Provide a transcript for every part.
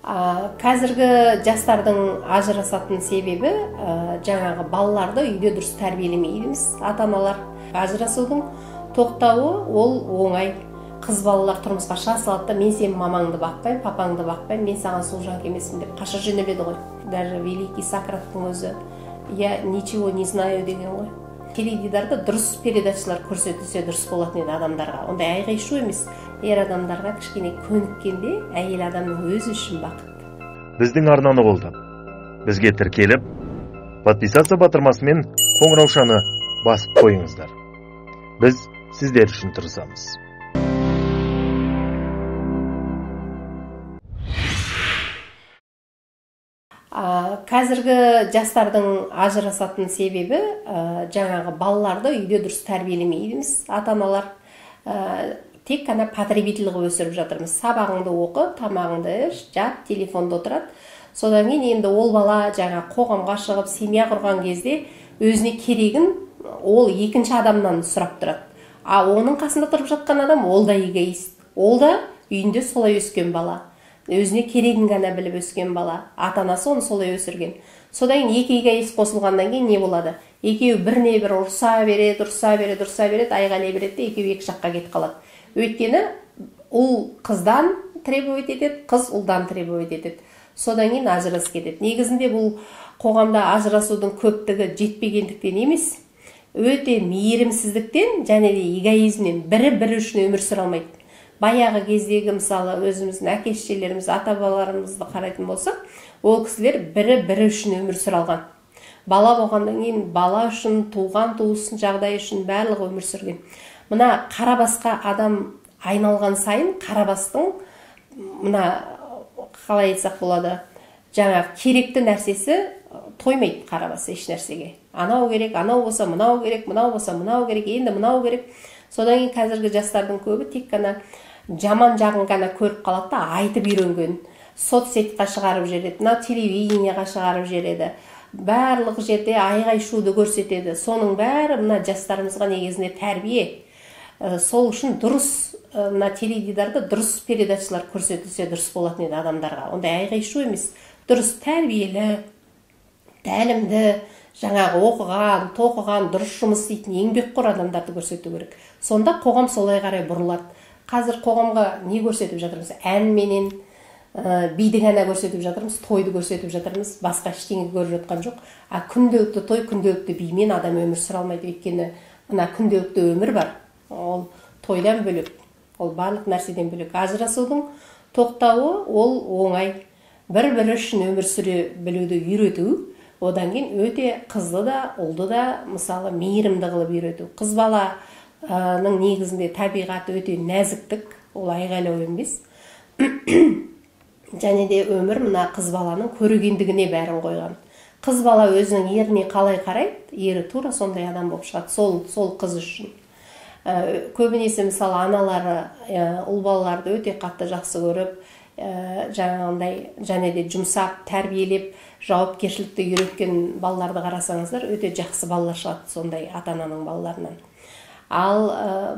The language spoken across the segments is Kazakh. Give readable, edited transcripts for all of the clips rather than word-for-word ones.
Қазіргі жастардың ажырасатын себебі жаңағы балаларды үйде дұрыс тәрбиелемейміз ата-аналар. Ажырасудың тоқтауы ол оңай. Қыз балалар тұрмысқа шыға салады да, мен сенің мамаңды бақпаймын, папаңды бақпаймын, мен саған служанка емеспін деп қаша жөнеледі ғой. Даже великий Сократтың өзі «я ничего не знаю» деген ғой. Теледидарда дұрыс передачалар көрсетілсе дұрыс болатын еді адамдарға. Ондай айғай шу емес. Ер адамдарға кішкене көніккенде әйел адамның өзі үшін бақыт. Біздің арнаны қолдап, бізге тіркеліп, подписаться батырмасымен қоңыраушаны басып қойыңыздар. Біз сіздер үшін тырысамыз. Қазіргі жастардың ажырасатын себебі жаңағы балаларды үйде дұрыс тәрбиелемейміз ата-аналар. Тек қана потребитель қылып өсіріп жатырмыз. Сабағыңды оқы, тамағыңды іш, жат, телефонда отырады. Содан кейін енді ол бала жаңа қоғамға шығып семья құрған кезде өзіне керегін ол екінші адамнан сұрап тұрады. А оның қасында тұрып жатқан адам ол да эгоист. Ол да үйінде солай өскен бала. Өзіне керегін ғана біліп өскен бала. Ата-анасы оны солай өсірген. Содан кейін екі эгоист қосылғаннан кейін не болады? Екеуі біріне бір ұрса береді, ұрса береді, ұрса береді, айғайлай береді де екеуі екі жаққа кетіп қалады. Өйткені ұл қыздан требовать етеді, қыз ұлдан требовать етеді. Содан кейін ажырасып кетеді. Негізінде бұл қоғамда ажырасудың көптігі жетпегендіктен емес, өте мейірімсіздіктен және де эгоизмнен, бірі-бірі үшін өмір сүре алмайды. Баяғы кездегі мысалы өзіміздің әке-шешелеріміз, ата-бабаларымызды қарайтын болсақ, ол кісілер бірі-бірі үшін өмір сүре алған. Бала болғаннан кейін бала үшін, туған туыстың жағдайы үшін барлығы өмір сүрген. Мына қара басқа адам айналған сайын қара бастың мына қалай айтсақ болады, жаңа керекті нәрсесі тоймайды қара бас еш нәрсеге. Анау керек, анау болса мынау керек, мынау болса мынау керек, енді мынау керек. Содан кейін қазіргі жастардың көбі тек қана жаман жағын ғана көріп қалады да, айтып үйренген. Соцсетқа шығарып жібереді, мына телевидениеға шығарып жібереді. Барлық жерде айғай шуды көрсетеді. Соның бәрі мына жастарымызға негізінде тәрбие. Сол үшін дұрыс мына теледидарда дұрыс передачалар көрсетілсе дұрыс болатын еді адамдарға. Ондай айғай шу емес, дұрыс тәрбиелі, тәлімді, жаңағы оқыған, тоқыған, дұрыс жұмыс істейтін еңбекқор адамдарды көрсету керек. Сонда қоғам солай қарай бұрылады. Қазір қоғамға не көрсетіп жатырмыз? Ән менен биді ғана көрсетіп жатырмыз, тойды көрсетіп жатырмыз, басқа ештеңе көріп жатқан жоқ. А күнделікті той, күнделікті бимен адам өмір сүре алмайды. Өйткені мына күнделікті өмір бар. Ол тойдан бөлек, ол барлық нәрседен бөлек. Ажырасудың тоқтауы ол оңай. Бір-бірі үшін өмір сүре білуді үйрету, одан кейін өте қызды да, ұлды да, мысалы, мейірімді қылып үйрету. Қыз баланың негізінде табиғаты өте нәзіктік, ол айғайлау емес. Және де өмір мына қыз баланың көргендігіне бәрін қойған. Қыз бала өзінің еріне қалай қарайды, ері тура сондай адам болып шығады, сол қыз үшін. Көбінесе мысалы аналары ұл балаларды өте қатты жақсы көріп, жаңағындай және де жұмсап, тәрбиелеп, жауапкершілікті үйреткен балаларды қарасаңыздар, өте жақсы балалар шығады сондай ата-ананың балаларынан. Ал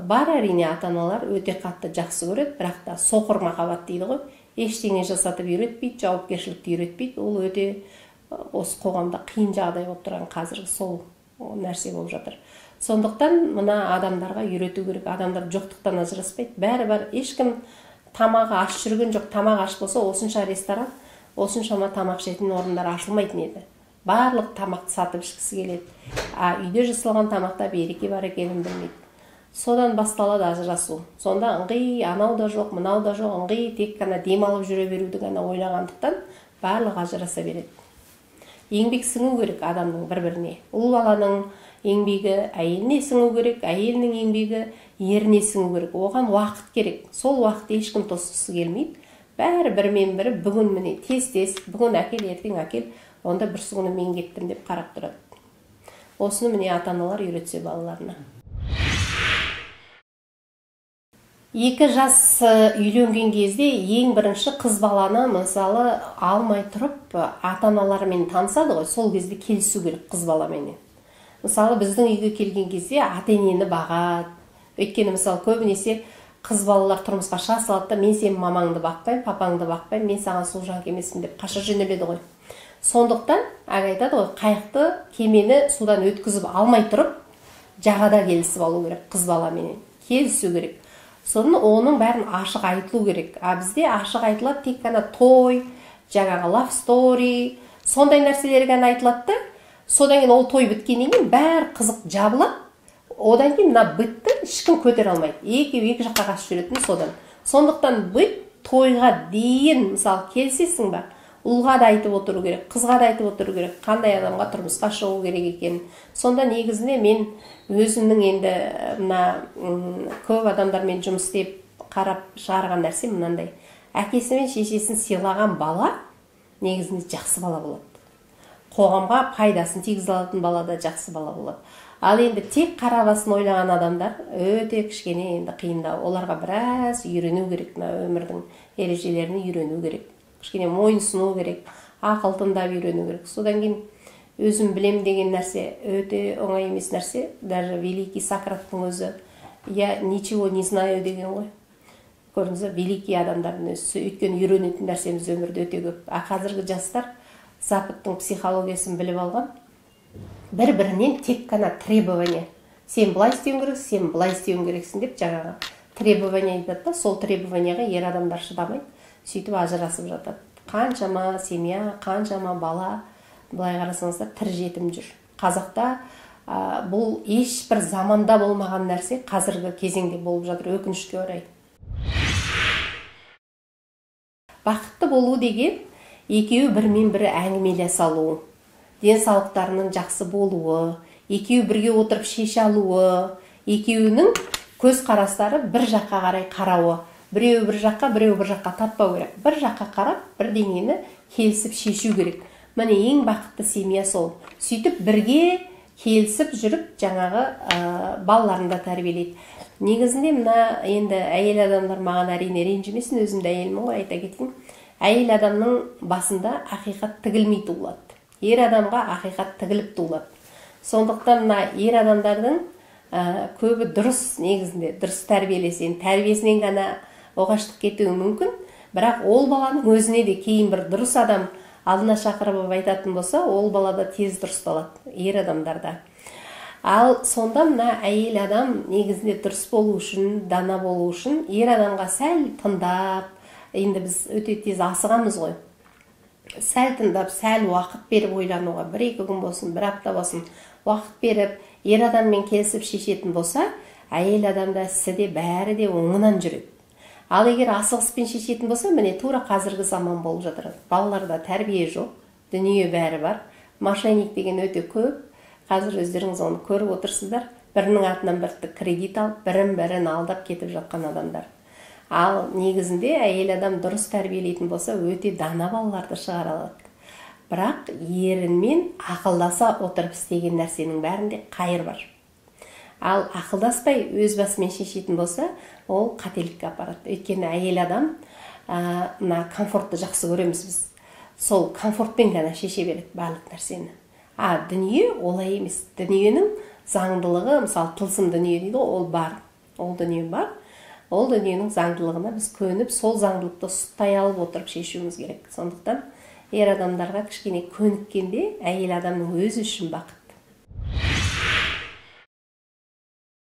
бар әрине ата-аналар өте қатты жақсы көреді, бірақ та соқыр махаббат дейді ғой, ештеңе жасатып үйретпейді, жауапкершілікті үйретпейді. Ол өте осы қоғамда қиын жағдай болып тұрған қазіргі сол нәрсе болып жатыр. Сондықтан мына адамдарға үйрету керек. Адамдар жоқтықтан ажыраспайды, бәрі бар, ешкім тамағы аш жүрген жоқ. Тамақ аш болса, осынша ресторан, осыншама тамақ ішетін орындар ашылмайтын еді. Барлық тамақты сатып ішкісі келеді. А үйде жасалған тамақта береке бар екенін білмейді. Содан басталады ажырасу. Сонда ыңғай анау да жоқ, мынау да жоқ, ыңғай тек қана демалып жүре беруді ғана ойлағандықтан барлығы ажыраса береді. Еңбек сіңу керек адамның бір-біріне. Ұл баланың еңбегі әйеліне сіңу керек, әйелінің еңбегі еріне сіңу керек. Оған уақыт керек. Сол уақытты ешкім тосқысы келмейді. Бәрі бірімен бірі бүгін міне тез-тез, бүгін әкел, ертең әкел, онда бір күні мен кеттім деп қарап тұрады. Осыны міне ата-аналар үйретсе балаларына. Екі жас үйленген кезде ең бірінші қыз баланы мысалы алмай тұрып ата-аналарымен танысады ғой, сол кезде келісу керек қыз баламенен. Мысалы біздің үйге келген кезде ата-енені бағады. Өйткені мысалы көбінесе Қыз балалар тұрмысқа шыға салады да, мен сенің мамаңды бақпаймын, папаңды бақпаймын, мен саған служанка емеспін деп қаша жөнеледі ғой. Сондықтан әлгі айтады ғой, қайықты, кемені судан өткізіп алмай тұрып жағада келісіп алу керек, қыз баламенен келісу керек. Соны оның бәрін ашық айтылу керек. А бізде ашық айтылады тек қана той, жаңағы love story, сондай нәрселер ғана айтылады да. Содан кейін ол той біткеннен кейін бәрі қызық жабылады. Одан кейін мына бытты ешкім көтере алмайды. Екеуі екі жаққа қашып жүретін содан. Сондықтан быт тойға дейін, мысалы, келісесің ба? Ұлға да айтып отыру керек, қызға да айтып отыру керек, қандай адамға тұрмысқа шығу керек екенін. Сонда негізінде мен өзімнің енді мына көп адамдармен жұмыс істеп қарап шығарған нәрсе мынандай. Әкесі мен шешесін сыйлаған бала негізінде жақсы бала болады. Қоғамға пайдасын тигізе алатын бала да жақсы бала болады. Ал енді тек қара басын ойлаған адамдар өте кішкене енді қиындау. Оларға біраз үйрену керек, мына өмірдің ережелерін үйрену керек. Кішкене мойынсыну керек, ақыл тыңдап үйрену керек. Содан кейін өзім білем деген нәрсе өте оңай емес нәрсе. Даже великий Сократтың өзі «я ничего не знаю» деген ғой. Көрдіңіз бе, великий адамдардың өзі. Өйткені үйренетін нәрсеміз өмірде өте көп. А қазіргі жастар Западтың психологиясын біліп алған. Бір-бірінен тек қана требование. Сен былай істеуің керек, сен былай істеуің керексің деп жаңағы требование айтады да, сол требованияға ер адамдар шыдамайды, сөйтіп ажырасып жатады. Қаншама семья, қаншама бала, былай қарасаңыздар, тірі жетім жүр. Қазақта бұл ешбір заманда болмаған нәрсе қазіргі кезеңде болып жатыр, өкінішке орай. Бақытты болу деген екеуі бірімен бірі әңгімелесе алу, денсаулықтарының жақсы болуы, екеуі бірге отырып шеше алуы, екеуінің көзқарастары бір жаққа қарай қарауы. Біреуі бір жаққа, біреуі бір жаққа тартпау керек. Бір жаққа қарап, бірдеңені келісіп шешу керек. Міне ең бақытты семья сол. Сөйтіп бірге келісіп жүріп жаңағы балаларын да тәрбиелейді. Негізінде мына енді әйел адамдар маған әрине ренжімесін, өзім де әйелмін ғой, айта кетейін. Әйел адамның басында ақиқат тігілмей туылады. Ер адамға ақиқат тігіліп туылады. Сондықтан мына ер адамдардың көбі дұрыс, негізінде дұрыс тәрбиелесе, тәрбиесінен ғана оғаштық кетуі мүмкін. Бірақ ол баланың өзіне де кейін бір дұрыс адам алдына шақырып алып айтатын болса, ол бала да тез дұрысталады, ер адамдарда. Ал сонда мына әйел адам негізінде дұрыс болу үшін, дана болу үшін ер адамға сәл тыңдап, енді біз өте тез асығамыз ғой. Сәл тыңдап, сәл уақыт беріп ойлануға, бір-екі күн болсын, бір апта болсын, уақыт беріп, ер адаммен келісіп шешетін болса, әйел адамда ісі де бәрі де оңынан жүреді. Ал егер асығыспен шешетін болса, міне тура қазіргі заман болып жатыр. Балаларда тәрбие жоқ, дүние бәрі бар. Мошенник деген өте көп. Қазір өздеріңіз оны көріп отырсыздар. Бірінің атынан бірді кредит алып, бірін-бірін алдап кетіп жатқан адамдар. Ал негізінде әйел адам дұрыс тәрбиелейтін болса, өте дана балаларды шығара алады. Бірақ ерінмен ақылдаса отырып істеген нәрсенің бәрінде қайыр бар. Ал ақылдаспай өз басымен шешетін болса, ол қателікке апарады. Өйткені әйел адам, мына комфортты жақсы көреміз біз. Сол комфортпен ғана шеше береді барлық нәрсені. А дүние олай емес. Дүниенің заңдылығы, мысалы тылсым дүние дейді ғой, ол бар. Ол дүние бар. Ол дүниенің заңдылығына біз көніп, сол заңдылықты ұстай алып отырып шешуіміз керек. Сондықтан ер адамдарға кішкене көніккенде әйел адамның өзі үшін бақытты.